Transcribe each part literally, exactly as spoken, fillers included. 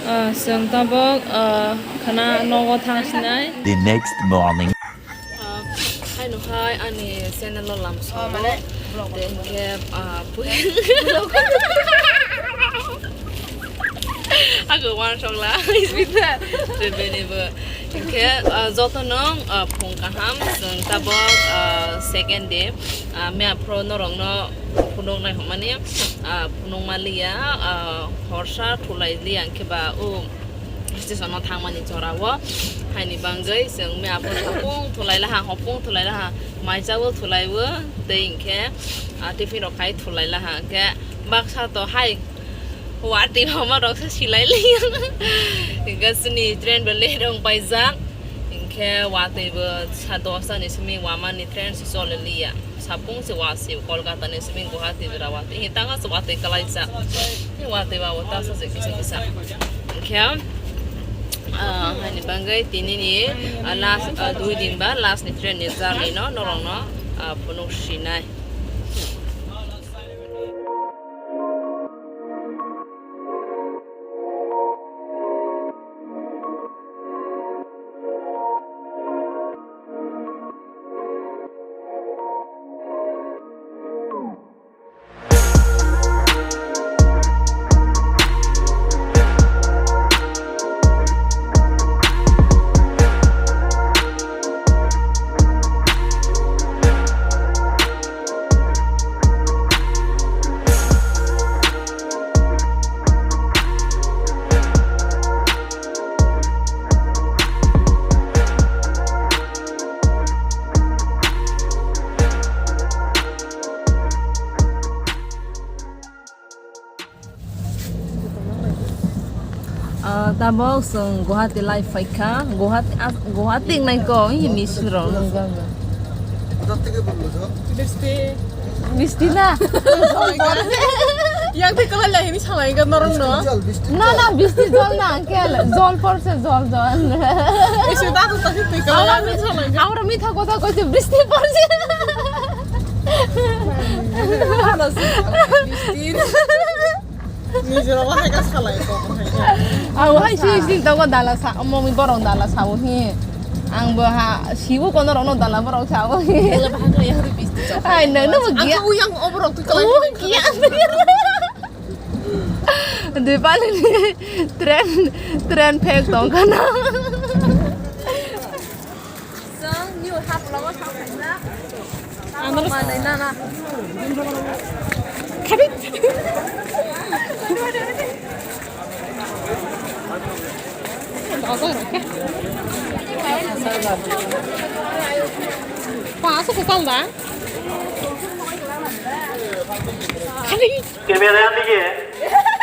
Ah, chwng tabuk, ah, khana nogo thang sinai. The next morning. Ah, hai no hai ani channel o lam song. Oh, mane vlog. Then ke, ah, pui. Aku wan song la, isbita. Bebeni bo. Ke, ah, joto nong, ah, phung kaham, chwng tabuk, ah, second day. Ah, me aphro norok no phunuk nai hwnmani, ah, phunuk maliya, ah, horsa thulai liya, hwnkhe ba o station o thangmani jora o. Haini bangwi chwng me aphro sapung thulai laha, hopung thulai laha, mai chao thulai o, tei hwnkhe, ah, tiffin rok khai thulai laha, hwnkhe baksa to hai watwi homa rok se silai liya. Hwnkhe chini train bo late wng paijak, hwnkhe watwi bo sa dosta ni simi wamani train se choli liya. Sapung se wa se Kolkata ni simi Guwahati jora watwi. Hi tanga se watwi kalaijak. Hi watwi ba o tasa se kisa kisa. Hwnkhe, ah, haini bangwi tini ni, ah, last, ah, dui din ba last ni train ni journey no norok no, ah, phunuk sinai. Ah, tabok chwng Guwahati lai phaikha. Guwahati, ah, Guwahati wngnai kok, hi misiro. Bisti. Bisti na? Yang tei kwlai lai hini salai ka norok no. Na, na, bisti jol na, angkel. Jol porse, jol, jol. Isi da tu tasi tei kwlai yang tei salai ka. Amra mitha kotha koise bisti porse. Nijoro bahai ka salai ko bahai ka. Ang hai si si tongo dala sa, omo mi borok dala sa o hi. Ang bo ha sibu kono rono dala borok sa o hi. Ele bahai ko yang ri bisti chok. Ai no no mo giya. Ang ko yang oborok tu kalai. O giya. Dui pali ni tren tren phek tong kana. Chwng new Haflong o thang khaina. Ano manwi nana. Khadi. Dojak rok khe. Paso kwchal da. Khadi. कृपया ध्यान दीजिए,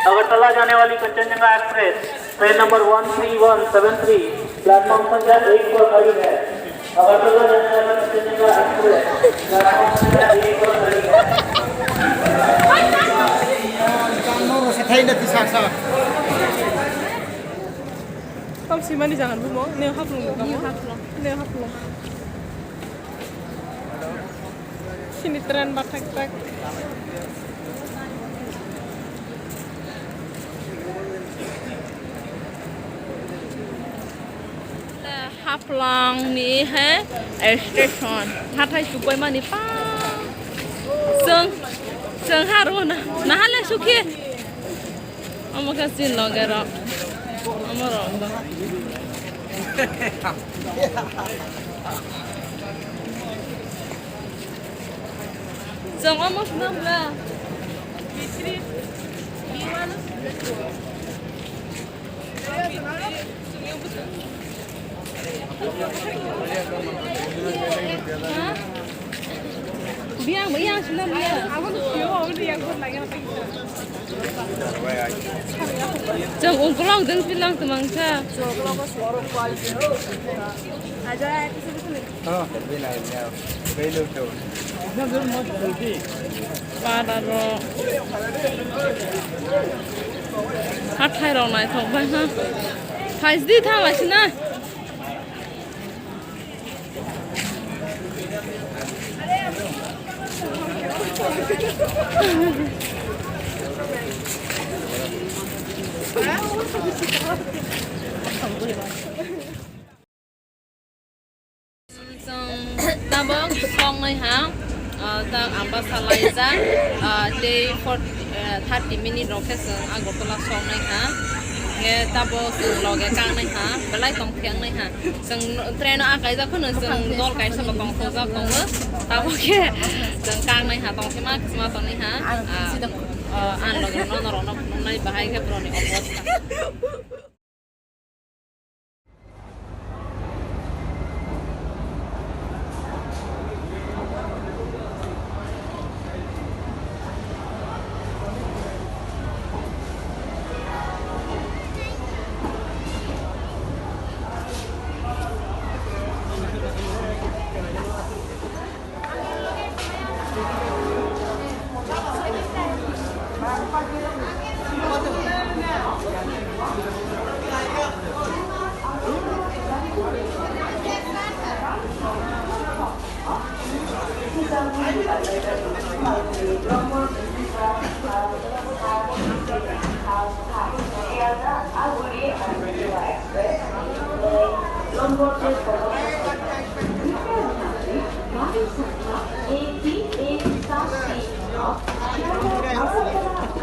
अगरतला जाने वाली Kanchenjunga express train number one three one seven three platform संख्या एक पर खड़ी है। अगरतला जाने वाली कंचनजंगा एक्सप्रेस प्लेटफॉर्म संख्या एक पर खड़ी है। Tam simani jangan bumo, neo Haflong bumo. Neo Haflong. Neo Haflong. Sini tren bathak tak. Haflong ni he station hathai supai mani pa. Chwng chwng haruna nahale sukhi. Omo khe chini loge rok. Omo rok bo. Chwng omo swnam bwla. Biyang, biyang, swnam biyang. Chwng ungkulok jwng silang twmang kha. Para rok. Hathai rok naithok bai ha. Phaisdi tha laisina. Tei forty, eh, thirty minute rok khe chwng Agartala songnai ha. Khe tabo chwng loge kangnai ha, belai tong thang nai ha. Chwng train o akaijak phano chwng dol kaisa bo tong thokjak tongo. Tabo khe chwng kangnai ha, tong thima kisima tongnai ha. Ah, ah, ang loge no norok no phunuknai bahai khe boroni obostha.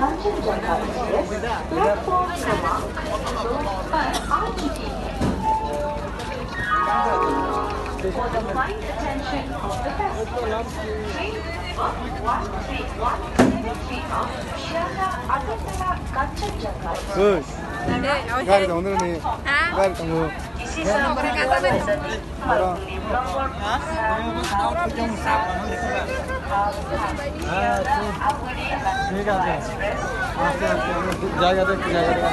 Kanchanjunga Express, platform number दो पर आ चुकी है। For the kind attention of the passengers, train number one three one seven three of Sialdah Agartala Kanchanjunga Express. Gari tongo ni. Gari tongo. ঠিক আছে। আস্তে আস্তে, জায়গা দেখ, জায়গা দেখ।